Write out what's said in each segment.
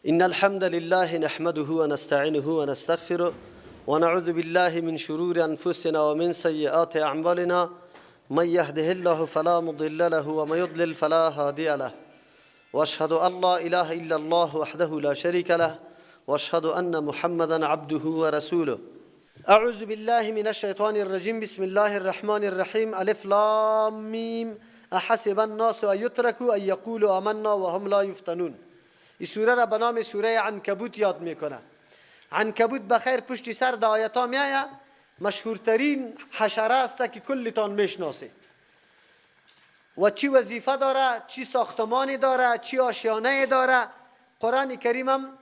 إن الحمد لله نحمده ونستعينه ونستغفره ونعوذ بالله من شرور أنفسنا ومن سيئات أعمالنا، من يهده الله فلا مضل له ومن يضلل فلا هادي له، واشهد ان لا اله الا الله وحده لا شريك له، واشهد ان محمدا عبده ورسوله. اعوذ بالله من الشیطان الرجیم. بسم الله الرحمن الرحیم. الف لام میم. احسب الناس ان یترکوا ان یقولوا آمنا وهم لا یفتنون. این سوره را به نام سوره عنکبوت یاد میکنه. عنکبوت بخیر پشت سر در آیت ها میآید. مشهورترین حشره است که کلتان میشناسید و چی وظیفه داره، چی ساختمانی داره، چی آشیانه داره. قرآن کریم هم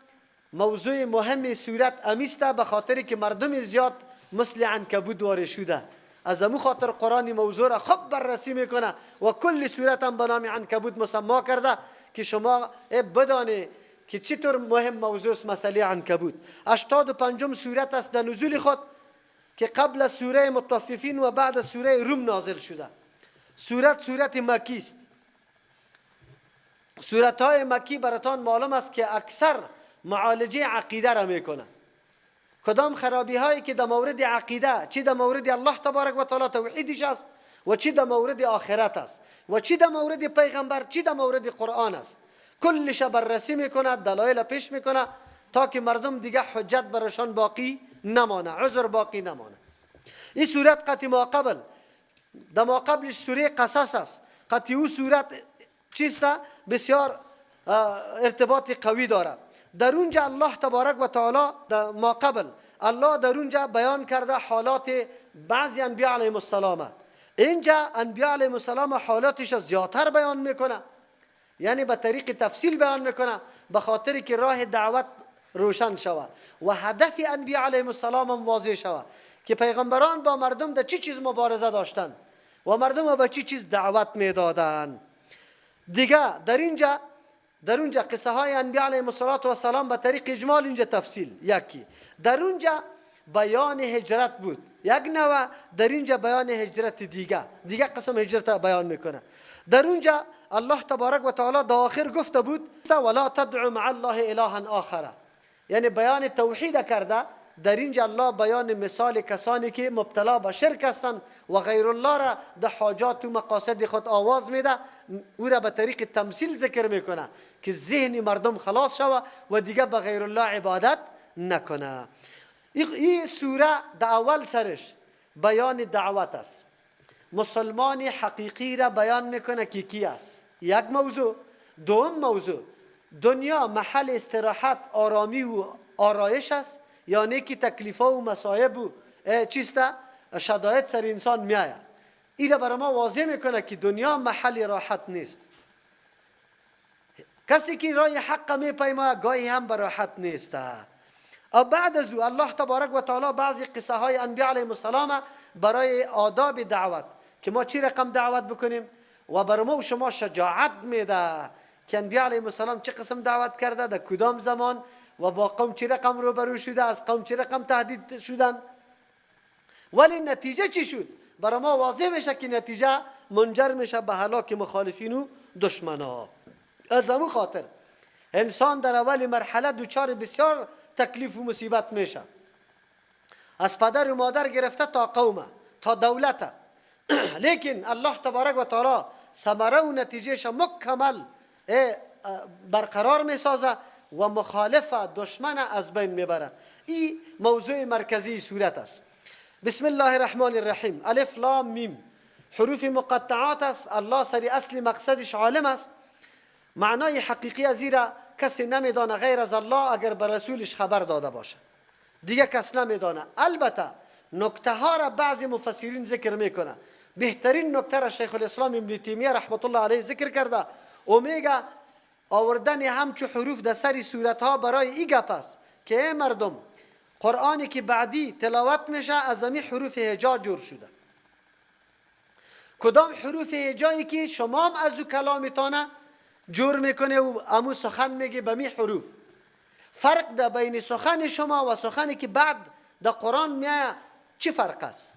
موضوع مهم سورت امیسته، به خاطر که مردم زیاد مثل عنکبوت وارد شده. از امو خاطر قرآن موضوع را خوب بررسی میکنه و کل سورت هم به نام عنکبوت مسما کرده که شما بدانه که چطور مهم موضوع است مسئله عنکبوت. 85 سورت است در نزول خود که قبل از سوره مطففین و بعد از سوره روم نازل شده. سورت سورت مکی است. سورت های مکی براتان معلوم است که اکثر معالجه عقیده را میکنه. کدام خرابی هایی که در مورد عقیده، چی در مورد الله تبارک و تعالی توحیدش است و چی در مورد آخرت است و چی در مورد پیغمبر، چی در مورد قرآن است، کلش بررسی میکنه، دلایل پیش میکنه تا که مردم دیگه حجت برشان باقی نمانه، عذر باقی نمانه. این سورت قطع ما قبل، در ما قبلش سوره قصص است. قطع او سورت چیست؟ بسیار ارتباط قوی داره. در اونجا الله تبارک و تعالی، در ما قبل الله در اونجا بیان کرده حالات بعضی انبیاء علیهم السلام. اینجا انبیاء علیهم السلام حالاتش زیادتر بیان میکنه، یعنی به طریق تفصیل بیان میکنه، به خاطر که راه دعوت روشن شود و هدف انبیاء علیهم السلام هم واضح شود که پیغمبران با مردم در چی چیز مبارزه داشتند و مردم به چی چیز دعوت میدادند. دیگه در اینجا، در اونجا قصه های انبیاء علیهم السلام به طریق اجمال، اینجا تفصیل. یکی در اونجا بیان هجرت بود یک نوع، در اینجا بیان هجرت دیگه، دیگه قسم هجرت بیان میکنه. در اونجا الله تبارک و تعالی در آخر گفته بود ولا تدع مع الله الها آخر، یعنی بیان توحید کرده. در اینجا الله بیان مثال کسانی که مبتلا به شرک هستند و غیر الله را در حاجات و مقاصد خود آواز میده، او را به طریق تمثیل ذکر میکنه که ذهن مردم خلاص شوه و دیگه به غیر الله عبادت نکنه. این سوره در اول سرش بیان دعوت است. مسلمان حقیقی را بیان میکنه که کی است، یک موضوع. دوم موضوع، دنیا محل استراحت، آرامی و آرایش است یا نه که تکلیف و مصائب و چیست، شدایت سر انسان میآید. این را برای ما واضح میکنه که دنیا محل راحت نیست. کسی که راه حق میپیماید گاهی هم به راحت نیست. و بعد از او الله تبارک و تعالی بعضی قصه های انبیاء علیهم السلام برای آداب دعوت که ما چی رقم دعوت بکنیم و برای ما و شما شجاعت میده که انبیاء علیهم السلام چه قسم دعوت کرده، در کدام زمان و با قوم چی رقم روبرو شده، از قوم چی رقم تهدید شدن، ولی نتیجه چی شد. برای ما واضح میشه که نتیجه منجر میشه به هلاک مخالفین و دشمنا. از همون خاطر انسان در اول مرحله دچار بسیار تکلیف و مصیبت میشه، از پدر و مادر گرفته تا قومه تا دولت. لیکن الله تبارک و تعالی ثمره و نتیجهش مکمل برقرار میسازه و مخالف دشمن از بین میبره. این موضوع مرکزی سورت است. بسم الله الرحمن الرحیم. الف لام میم حروف مقطعات است. الله سری اصل مقصدش عالم است. معنای حقیقی از را کسی نمیدانه غیر از الله، اگر به رسولش خبر داده باشه دیگه کس نمیدانه. البته نکته ها را بعضی مفسرین ذکر میکنه. بهترین نکته را شیخ الاسلام ابن تیمیه رحمت الله علیه ذکر کرده و میگه آوردن همچو حروف در سر سورت ها برای ای گپ است که ای مردم، قرآنی که بعدی تلاوت میشه از امی حروف هجا جور شده. کدام حروف هجایی که شما هم از او کلامتانه جور میکنه و امو سخن میگه به می حروف. فرق در بین سخن شما و سخنی که بعد در قرآن میایه چی فرق است؟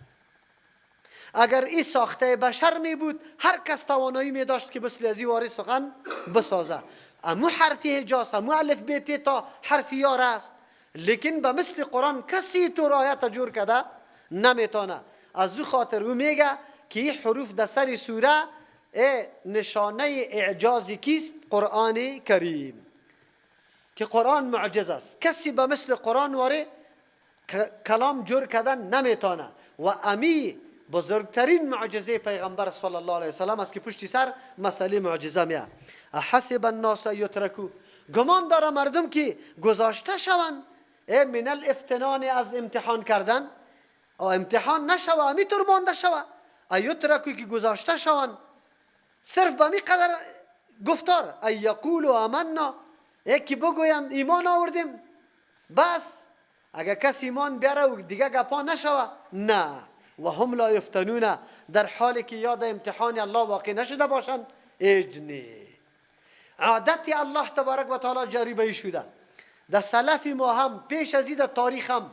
اگر این ساخته بشر می بود، هر کس توانایی می داشت که مثل ازی واری سخن بسازه. امو حرف هجاست، امو الف ب ت تا حرف یار است، لیکن به مثل قرآن کسی تو آیت جور کرده نمیتونه. از او خاطر او میگه که این حروف در سر سوره نشانه اعجاز کیست؟ قرآن کریم، که قرآن معجز است، کسی به مثل قرآن واره کلام جور کردن نمیتونه. و امی بزرگترین معجزه پیغمبر صلی الله علیه وسلم است که پشتی سر مسئله معجزه میاد. احسب الناس یترکو، گمان داره مردم که گذاشته شوند من الافتنان، از امتحان کردن، امتحان نشوه امی طور مانده شوه، ایترکو که گذاشته شوند صرف به می قدر گفتار، ای یقولوا آمنا، یکی بگویند ایمان آوردیم بس، اگر کسی ایمان بیاره و دیگه گپا نشوه، نه. و هم لا یفتنون، در حالی که یاد امتحان الله واقع نشده باشند. اجنی عادت الله تبارک و تعالی جاری به شده در سلف ما هم پیش از این تاریخ هم،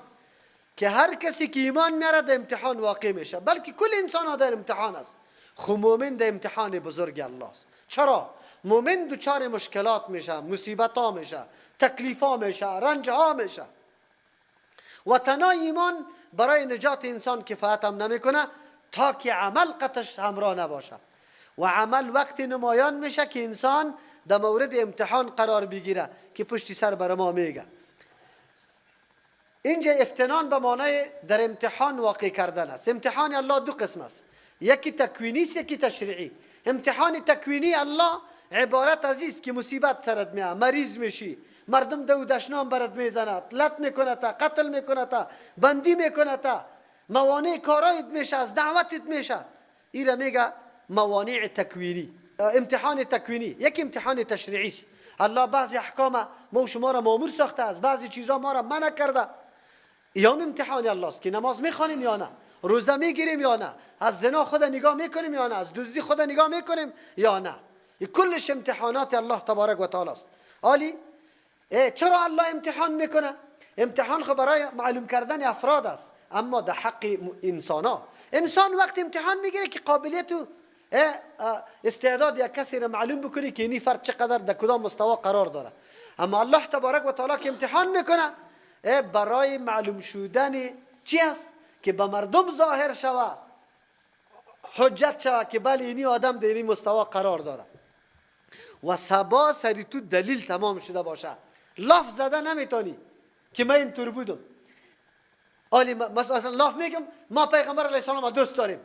که هر کسی که ایمان میاره در امتحان واقع میشه، بلکه کل انسان ها در امتحان است. خو مؤمن در امتحان بزرگ الله است. چرا؟ مؤمن دچار مشکلات میشه، مصیبت ها میشه، تکلیف ها میشه، رنج ها میشه، و تنها ایمان برای نجات انسان کفایت هم نمیکنه تا که عمل قطش همراه نباشه. و عمل وقتی نمایان میشه که انسان در مورد امتحان قرار بگیره، که پشتی سر بر ما میگه. اینجا افتنان به معنای در امتحان واقع کردن است. امتحان الله دو قسم است، یکی تکوینی است، یکی تشریعی. امتحان تکوینی الله عبارت از است که مصیبت سرت میاد، مریض میشی، مردم دو دشنام برات میزند، لط میکنه تا، قتل میکنه تا، بندی میکنه تا، موانع کارایت میشه، از دعوتت میشه. ایره میگه موانع تکوینی، امتحان تکوینی. یک امتحان تشریعی است. الله بعضی احکام ما شما را مامور ساخته است، بعضی چیزا ما را منع کرده. یا امتحان الله است که نماز میخوانیم یا نه، روزه میگیریم یا نه، از زنا خود نگاه میکنیم یا نه، از دزدی خود نگاه میکنیم یا نه. کلش امتحانات الله تبارک و تعالی است. آلی چرا الله امتحان میکنه؟ امتحان خب برای معلوم کردن افراد است، اما در حق انسان ها. انسان وقت امتحان میگیره که قابلیت و استعداد یک کسی را معلوم بکنی که این فرد چقدر در کدام مستوا قرار داره. اما الله تبارک و تعالی که امتحان میکنه برای معلوم شدن چی است؟ که به مردم ظاهر شوه، حجت شوه که بله اینی آدم در اینی مستوا قرار داره. و سبا سری تو دلیل تمام شده باشه، لاف زده نمیتونی که من اینطور بودم. آلی مثلا لاف میگم ما پیغمبر علیه السلام دوست داریم،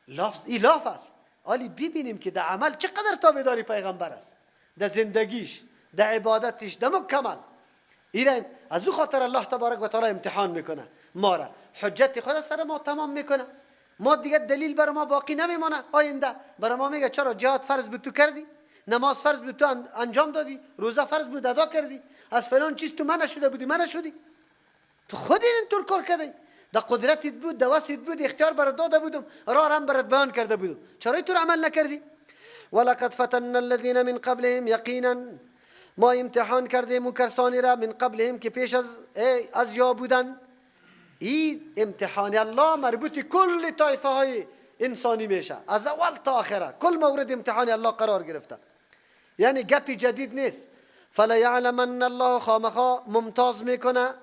لاف ای لاف است. آلی ببینیم که در عمل چقدر تابعداری پیغمبر است، در زندگیش، در عبادتش، در مکمل. ایره از او خاطر الله تبارک و تعالی امتحان میکنه ما را، حجت خود سر ما تمام میکنه، ما دیگه دلیل بر ما باقی نمیمانه. آینده بر ما میگه چرا جهاد فرض بود تو کردی، نماز فرض بود تو انجام دادی، روزه فرض بود ادا کردی، از فلان چیز تو منع شده بودی، منع شدی، تو خود اینطور کار کردی، در قدرتت بود، در وسعت بود، اختیار برات داده بودم، راه هم برات بیان کرده بودم، چرا تو عمل نکردی؟ ولقد فتنا الذين من قبلهم، یقینا ما امتحان کردیم و کسانی را من قبلهم که پیش از یا بودن. این امتحان الله مربوط کل طایفه های انسانی میشه، از اول تا آخره کل مورد امتحان الله قرار گرفته، یعنی گپی جدید نیست. فلیعلمن الله، خامخا ممتاز میکنه،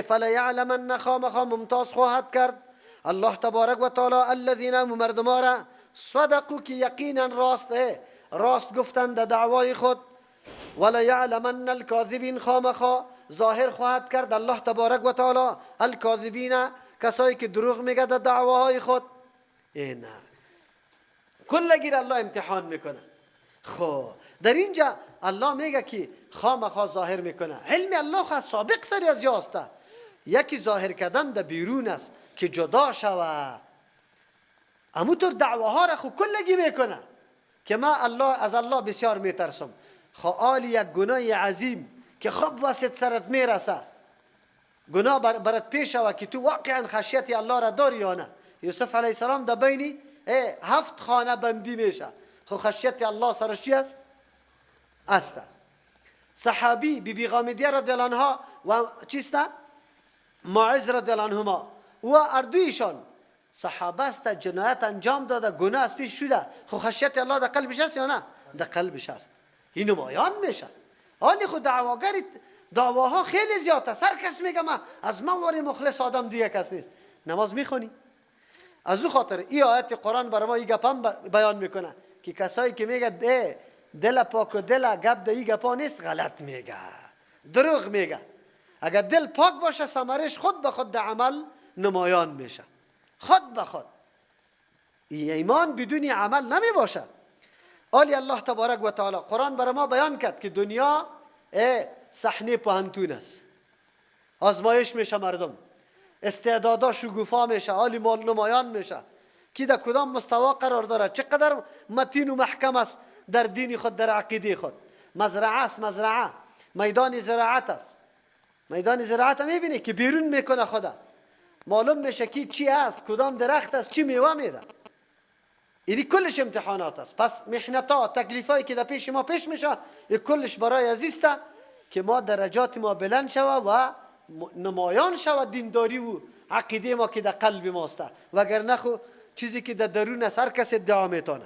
فلیعلمن خامخا ممتاز خواهد کرد الله تبارک و تعالی الذین مردما را صدقوا که یقینا راست گفتند در دعوای خود. ولیعلمن الکاذبین، خامخا ظاهر خواهد کرد الله تبارک و تعالی الکاذبین، کسایی که دروغ میگه در دعواهای خود. نه کل گیر الله امتحان میکنه. خب در اینجا الله میگه که خامخا ظاهر میکنه. علم الله خو سابق سری از یاسته، یکی ظاهر کردن در بیرون است که جدا شوه. اموطور دعواها را خو کلگی میکنه که ما الله از الله بسیار میترسم. خو آلی یک گناه عظیم که خب وسط سرت میرسه، گناه برات پیش شوه که تو واقعا خشیت الله را داری یا نه. یوسف علیه السلام در بین 7 خانه بندی میشه، خو خشیت الله سرش چی است؟ است. صحابی بی بی غامدیه رضی الله عنها و چیست؟ ماعز رضی الله عنهما و اردویشان صحابه است، جنایت انجام داده، گناه از پیش شده، خو خشیت الله در قلبش است یا نه؟ در قلبش است. این نمایان میشه. حالی خود دعواگری دعواها خیلی زیاد است، هر کس میگه ما از من واری مخلص آدم دیگه کس نیست. نماز میخونی؟ از او خاطر این آیت قرآن برای ما این گپ هم بیان میکنه که کسایی که میگه دل پاک و دل گپ ده ای گپا نیست، غلط میگه، دروغ میگه. اگر دل پاک باشه ثمرش خود به خود در عمل نمایان میشه، خود به خود. ایمان بدون عمل نمی باشه. آلی الله تبارک و تعالی قرآن برای ما بیان کرد که دنیا صحنه پوهنتون است، آزمایش میشه مردم، استعدادا شگوفا میشه، آلی مال نمایان میشه، کی در کدام مستوا قرار داره، چقدر متین و محکم است در دین خود، در عقیده خود. مزرعه است، مزرعه میدان زراعت است. میدان زراعت میبینی که بیرون میکنه خدا، معلوم میشه کی چی است، کدام درخت است، چی میوه میده. اینی کلش امتحانات است. پس محنت ها، تکلیفایی که در پیش ما پیش میشه، کلش برای عزیز است که ما درجات ما بلند شوه و نمایان شوه دینداری و عقیده ما که در قلب ماست. وگرنه خو چیزی که در درون است هر کس ادعا میتونه.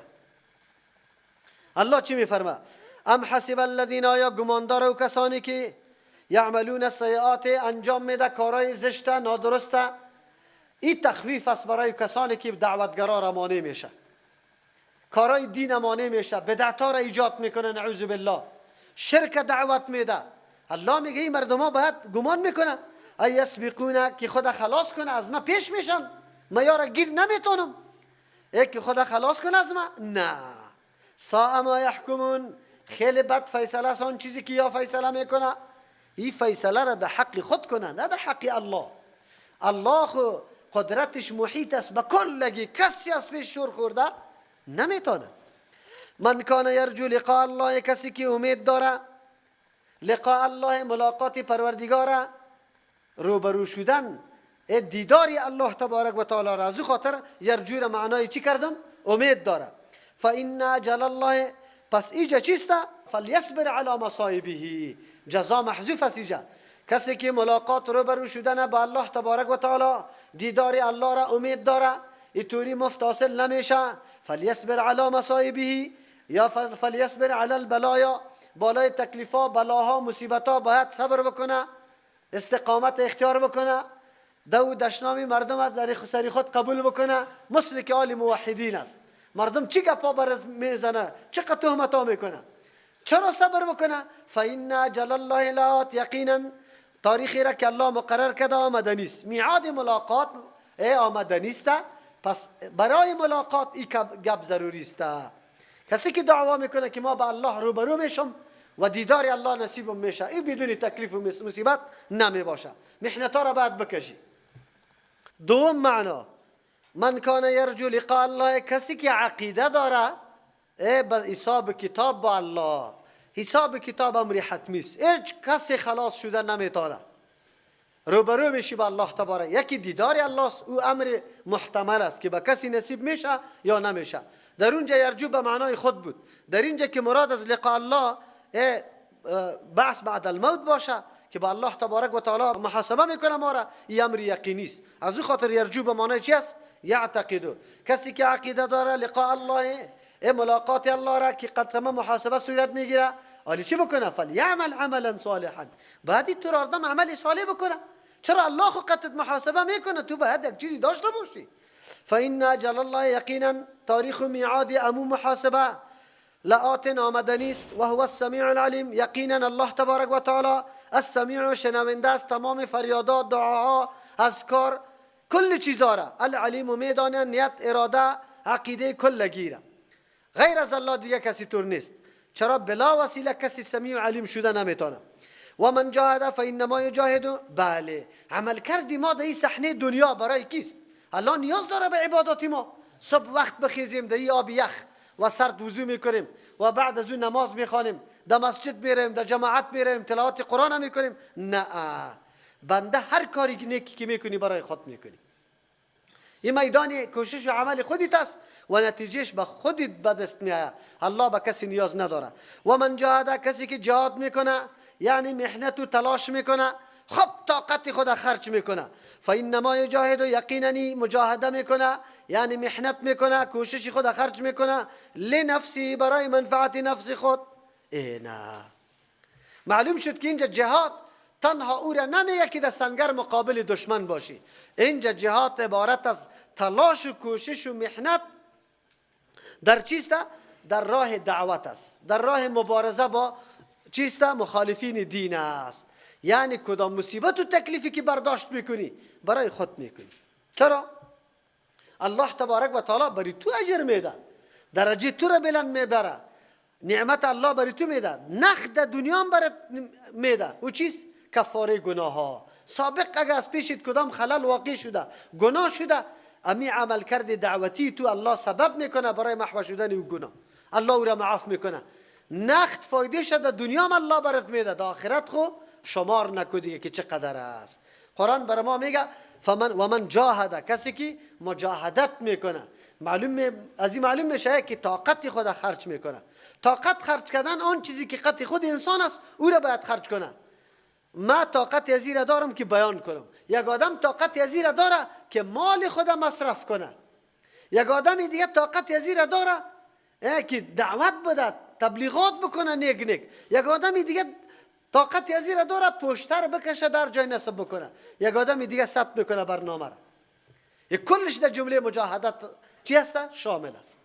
الله چی میفرما؟ ام حسب الذین، آیا گماندار و کسانی که یعملون السیئات، انجام میده کارهای زشت نادرسته. این تخویف است برای کسانی که دعوتگرا را مانع میشه، کارهای دین مانع میشه، بدعت ها را ایجاد میکنه، نعوذ بالله، شرک دعوت میده. الله میگه این مردم ها باید گمان میکنه ای یسبقونه، که خدا خلاص کنه از ما پیش میشن، ما یارا گیر نمیتونم، ای که خدا خلاص کنه از ما، نه. ساء ما یحکمون، خیلی بد فیصله است آن چیزی که یا فیصله میکنه. این فیصله را در حق خود کنه، نه در حق الله. الله خو قدرتش محیط است به کلگی، کسی از پیش شور خورده نمیتونه. من کان یرجو لقاء الله، کسی که امید داره لقاء الله، ملاقات پروردگاره، روبرو شدن، دیداری الله تبارک و تعالی را. از خاطر یرجو را معنای چی کردم؟ امید داره. فإن اجل الله، پس ایجا چیست؟ فلیصبر علی مصائبه، جزا محذوف است ایجا. کسی که ملاقات روبرو شدن با الله تبارک و تعالی، دیدار الله را امید داره، اینطوری مفت حاصل نمیشه. فلیصبر علی مصائبه یا فلیصبر علی البلایا، بالای تکلیفا، بلاها، مصیبت‌ها باید صبر بکنه، استقامت اختیار بکنه، دو دشنامی مردم از در سری خود قبول بکنه، مثل که آل موحدین است. مردم چی گپا برز میزنه، چقدر تهمتا میکنه، چرا صبر بکنه؟ فإن اجل الله لآت، یقینا تاریخی را که الله مقرر کرده آمده نیست، میعاد ملاقات آمده نیست. پس برای ملاقات این گپ ضروری است. کسی که دعوا میکنه که ما به الله روبرو میشم و دیدار الله نصیبم میشه، این بدون تکلیف و مصیبت نمی باشه، محنت ها را باید بکشی. دوم معنا من کان یرجو لقاء الله، کسی که عقیده داره به حساب کتاب با الله، حساب کتاب امر حتمی است، هیچ کسی خلاص شده نمیتونه. روبرو میشی با الله تبارک، یکی دیدار الله است، او امر محتمل است که به کسی نصیب میشه یا نمیشه. در اونجا یرجو به معنای خود بود، در اینجا که مراد از لقاء الله بعث بعد الموت باشه که با الله تبارک و تعالی محاسبه میکنه ما را، این امر یقینی است. از او خاطر یرجو به معنای چی است؟ یعتقد، کسی که عقیده داره لقاء الله، ملاقات الله را که قدمه محاسبه صورت میگیره، آلی چی بکنه؟ فلیعمل عملا صالحا، بعد تو آدم عمل صالح بکنه. چرا الله خو قطعت محاسبه میکنه، تو باید یک چیزی داشته باشی. فإن اجل الله، یقینا تاریخ و میعاد امو محاسبه لآت آمدنی است. و هو السمیع العلیم، یقینا الله تبارک و تعالی السمیع شنونده است تمام فریادات، دعاها، اذکار، کل چیزا را. العلیم میدانه نیت، اراده، عقیده کل گیره، غیر از الله دیگه کسی طور نیست. چرا بلا وسیله کسی سمیع و علیم شده نمیتونه. و من جاهد فانما یجاهد، بله عمل کردی ما در این صحنه دنیا برای کیست؟ الله نیاز داره به عبادات ما. صبح وقت بخیزیم در این آب یخ و سرد وضو میکنیم و بعد از اون نماز میخوانیم، در مسجد میریم، در جماعت میریم، تلاوت قرآن میکنیم. نه، بنده هر کاری نیکی که میکنی برای خود میکنی. این میدان کوشش و عمل خودت است و نتیجهش به خودت به دست میآید. الله به کسی نیاز نداره. و من جاهد، کسی که جهاد میکنه یعنی محنت و تلاش میکنه، خب طاقت خود خرج میکنه. فانما یجاهد، یقینا مجاهده میکنه یعنی محنت میکنه، کوشش خود خرج میکنه، لنفسی، برای منفعت نفس خود. ای نه، معلوم شد که اینجا جهاد تنها او را نمیگه که در سنگر مقابل دشمن باشی. اینجا جهاد عبارت از تلاش و کوشش و محنت در چیست؟ در راه دعوت است، در راه مبارزه با چیست؟ مخالفین دین است. یعنی کدام مصیبت و تکلیفی که برداشت میکنی برای خود میکنی. چرا؟ الله تبارک و تعالی برای تو اجر میده، درجه تو را بلند میبره، نعمت الله برای تو میده، نخد دنیا هم برات میده. او چیست؟ کفاره گناه ها. سابق اگه از پیشت کدام خلل واقع شده، گناه شده، امی عمل کرد دعوتی تو الله سبب میکنه برای محو شدن او گناه، الله او را معاف میکنه. نخت فایده شده دنیا هم الله برات میده، در آخرت خو شمار نکو دیگه که چقدر است. قرآن برای ما میگه فمن و من جاهد، کسی که مجاهدت میکنه، معلوم از این معلوم میشه که طاقت خود خرج میکنه. طاقت خرج کردن آن چیزی که قط خود انسان است او را باید خرج کنه. ما طاقت از را دارم که بیان کنم. یک آدم طاقت از را داره که مال خود مصرف کنه. یک آدم دیگه طاقت از را داره که دعوت بده، تبلیغات بکنه نیک نیک. یک آدم دیگه طاقت از را داره پشتر بکشه در جای نصب بکنه. یک آدم دیگه ثبت بکنه برنامه را. یک کلش در جمله مجاهدت چی هست؟ شامل است.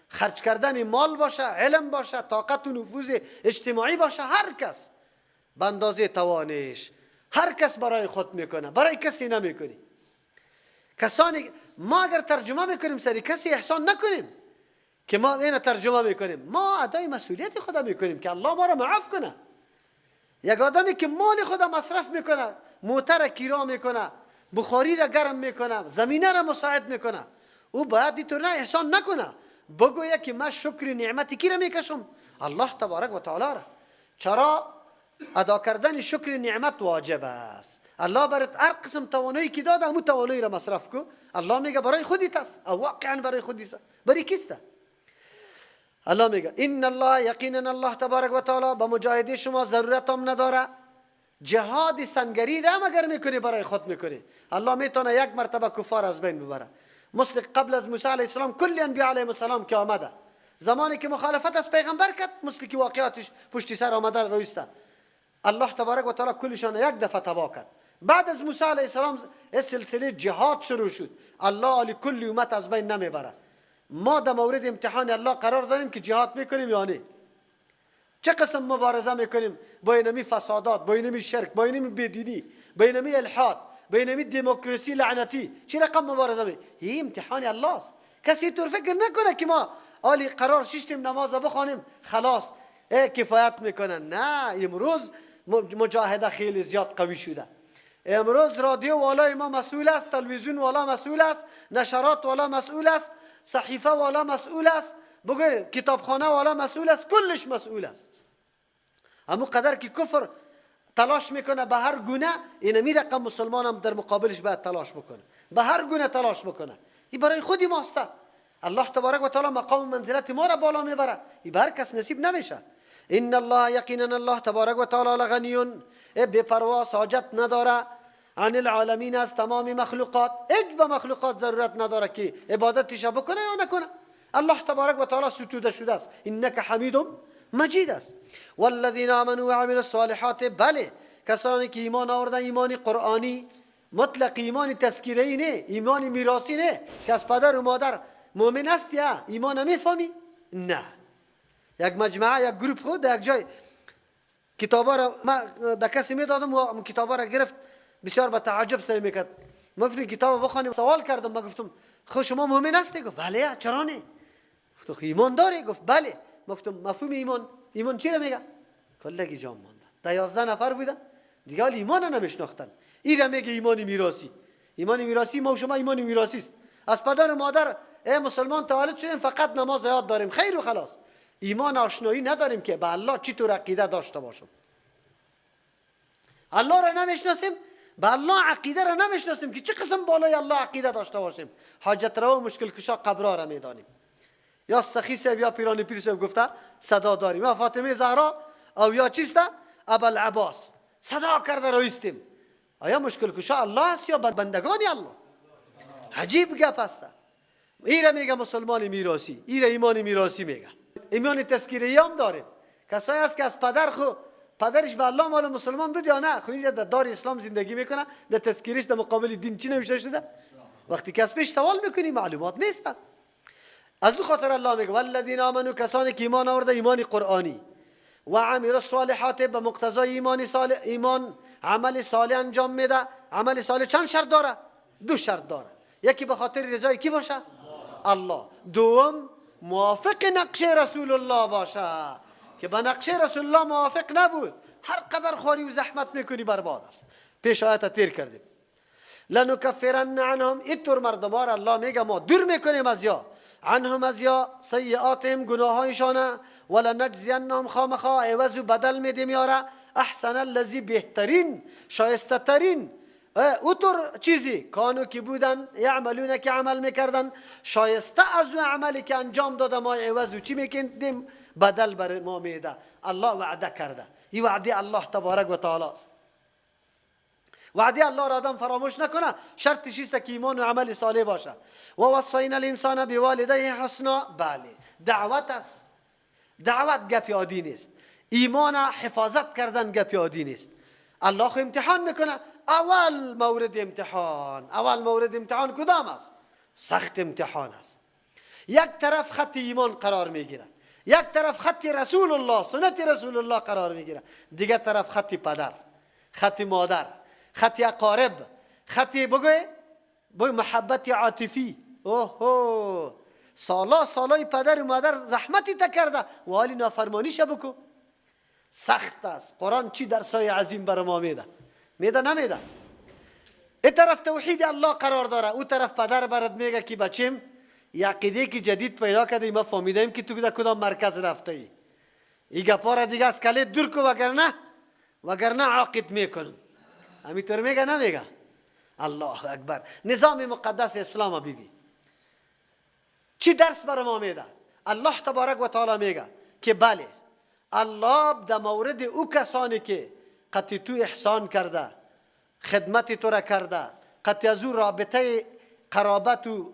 خرج کردن مال باشه، علم باشه، طاقت و نفوذ اجتماعی باشه، هر کس به اندازه توانش، هر کس برای خود میکنه، برای کسی نمیکنی. کسانی ما اگر ترجمه میکنیم سری کسی احسان نکنیم که ما اینو ترجمه میکنیم، ما ادای مسئولیت خود میکنیم که الله ما را معاف کنه. یک آدمی که مال خود مصرف میکنه، موتر کرا میکنه، بخاری را گرم میکنه، زمینه را مساعد میکنه، او باید اینطور نه احسان نکنه، بگویه که من شکر نعمتی کی را میکشم؟ الله تبارک و تعالی را. چرا؟ ادا کردن شکر نعمت واجب است. الله برات هر قسم توانایی که داده همون توانایی را مصرف کو. الله میگه برای خودت است، او واقعا برای خودت است، برای کیست؟ الله میگه ان الله یقینا الله تبارک و تعالی به مجاهده شما ضرورت هم نداره. جهاد سنگری را مگر میکنی برای خود میکنی. الله میتونه یک مرتبه کفار از بین ببره، مثل قبل از موسی علیه السلام کل انبیاء علیهم السلام که آمده، زمانی که مخالفت از پیغمبر کرد، مثل که واقعاتش پشت سر آمده رویسته، الله تبارک و تعالی کلشان یک دفعه تباه کرد. بعد از موسی علیه السلام سلسله جهاد شروع شد. الله علی کل امت از بین نمیبره. ما در مورد امتحان الله قرار داریم که جهاد میکنیم یا نه، چه قسم مبارزه میکنیم با اینمی فسادات، با اینمی شرک، با اینمی بیدینی، با اینمی الحاد، با اینمی دموکراسی لعنتی، چه رقم مبارزه می؟ این امتحان الله است. کسی طور فکر نکنه که ما آلی قرار ششتیم نماز بخوانیم خلاص کفایت میکنه. نه، امروز مجاهده خیلی زیاد قوی شده. امروز رادیو والای ما مسئول است، تلویزیون والا مسئول است، نشرات والا مسئول است، صحیفه والا مسئول است، بگو کتابخانه والا مسئول است، کلش مسئول است. همون قدر که کفر تلاش میکنه به هر گونه، اینمی رقم مسلمان هم در مقابلش باید تلاش بکنه، به هر گونه تلاش بکنه. این برای خودی ماست. الله تبارک و تعالی مقام منزلت ما را بالا میبره، این به هر کس نصیب نمیشه. ان الله یقینا الله تبارک و تعالی لغنی، بی پروا، حاجت نداره، عن العالمین، از تمام مخلوقات، هیچ به مخلوقات ضرورت نداره که عبادتش بکنه یا نکنه. الله تبارک و تعالی ستوده شده است. انک حمید مجید است. والذین آمنوا وعملوا الصالحات، بله کسانی که ایمان آوردن، ایمان قرآنی مطلق، ایمان تذکیری نه، ایمان میراثی نه که از پدر و مادر مؤمن است یا ایمان نمیفهمی؟ نه. یک مجموعه، یک گروپ خود در یک جای کتابا را ما در کسی میدادم و کتابا را گرفت، بسیار به تعجب سعی میکرد. ما گفتم کتاب بخوانیم، سوال کردم، ما گفتم خب شما مؤمن هستی؟ گفت بله. چرا نه؟ گفتم ایمان داری؟ گفت بله. گفتم مفهوم ایمان، ایمان چی را میگه؟ کلگی جام مانده. ده 11 نفر بودن دیگه، حال ایمان نمیشناختن. این را میگه ایمان میراثی. ایمان میراثی ما و شما ایمان میراثی است. از پدر و مادر ای مسلمان تولد شدیم، فقط نماز یاد داریم، خیر و خلاص. ایمان آشنایی نداریم که به الله چطور عقیده داشته باشم. الله را نمیشناسیم، به الله عقیده را نمیشناسیم که چه قسم بالای الله عقیده داشته باشیم. حاجت روا و مشکل کشا قبرا را میدانیم. یا سخی صاحب یا پیرانی پیر صاحب گفته صدا داریم، یا فاطمه زهرا او یا چیست ابوالعباس صدا کرده رویستیم. آیا مشکل کشا الله است یا بندگان الله؟ عجیب گپ است. ایره میگه مسلمان میراثی، ایره ایمان میراثی میگه. ایمان تذکیری هم داریم. کسایی است که از پدر خو پدرش به الله مال مسلمان بود یا نه؟ خب اینجا در دار اسلام زندگی میکنه، در تذکیرش در مقابل دین چی نوشته شده؟ وقتی کس پیش سوال میکنی معلومات نیست. از او خاطر الله میگه والذین آمنوا، کسانی که ایمان آورده، ایمان قرآنی، و عملوا الصالحات، به مقتضای ایمان صالح، ایمان عمل صالح انجام میده. عمل صالح چند شرط داره؟ دو شرط داره. یکی به خاطر رضای کی باشه؟ الله. دوم موافق نقشه رسول الله باشه، که به نقشه رسول الله موافق نبود هر قدر خواری و زحمت میکنی برباد است. پیش آیت تیر کردیم. لنکفرن عنهم، اینطور مردم ها الله میگه ما دور میکنیم از یا عنهم از یا سیئاتهم گناهایشانه، ولنجزینهم خامخا عوض و بدل میدیم یاره احسن الذی بهترین شایسته ترین اوتر چیزی کانو که بودن یعملون که عمل میکردن، شایسته از او عملی که انجام داده ما عوض و چی میکندیم؟ بدل بر ما میده. الله وعده کرده، این وعده الله تبارک و تعالی است. وعده الله را آدم فراموش نکنه، شرطش است که ایمان و عمل صالح باشه. و وصینا الانسان بوالدیه حسنا. بله دعوت است، دعوت گپ عادی نیست، ایمان حفاظت کردن گپ عادی نیست. الله خو امتحان میکنه. اول مورد امتحان، اول مورد امتحان کدام است؟ سخت امتحان است. یک طرف خط ایمان قرار میگیره، یک طرف خط رسول الله سنت رسول الله قرار میگیره، دیگه طرف خط پدر، خط مادر، خط اقارب، خط بگوی محبت عاطفی. اوه سالا سالای پدر و مادر زحمتی تا کرده و حالی نافرمانیش بکو. سخت است. قرآن چی درسای عظیم بر ما میده؟ میده نمیده؟ این طرف توحید الله قرار داره، او طرف پدر برات میگه که بچیم یه عقیده که جدید پیدا کرده، ما فهمیدیم که تو در کدام مرکز رفته ای، این گپا را دیگه از کله دور کو وگرنه عاقد میکنم. همینطور میگه نمیگه؟ الله اکبر. نظام مقدس اسلام بیبی چی درس بر ما میده؟ الله تبارک و تعالی میگه که بله الله در مورد او کسانی که قطعی تو احسان کرده، خدمت تو را کرده، قطعی از او رابطه قرابت و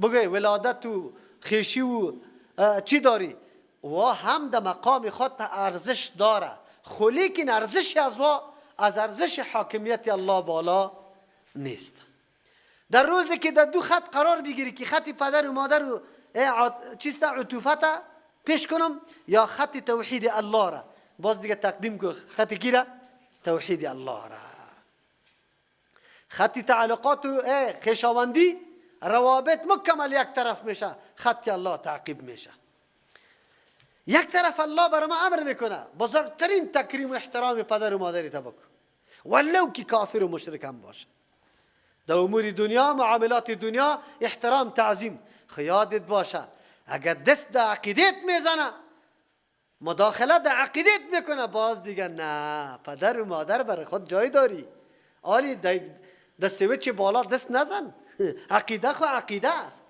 بگه ولادت و خیشی و چی داری، و هم در مقام خود ارزش داره، خو لیکن ارزش از و از ارزش حاکمیت الله بالا نیست. در روزی که در دو خط قرار بگیری که خط پدر و مادر و چیست عطوفت پیش کنم یا خط توحید الله را، باز دیگه تقدیم کو خط کی را؟ توحید الله را. خط تعلقات و خویشاوندی روابط مکمل یک طرف میشه، خط الله تعقیب میشه. یک طرف الله بر ما امر میکنه بزرگترین تکریم و احترام پدر و مادری تا بکن، ولو که کافر و مشرک هم باشه. در امور دنیا معاملات دنیا احترام تعظیم، خیادت باشه اگر دست در عقیدت میزنه، مداخله در عقیدت میکنه، باز دیگه نه، پدر و مادر برای خود جای داری، آلی در سویچ بالا دست نزن. عقیده خو عقیده است.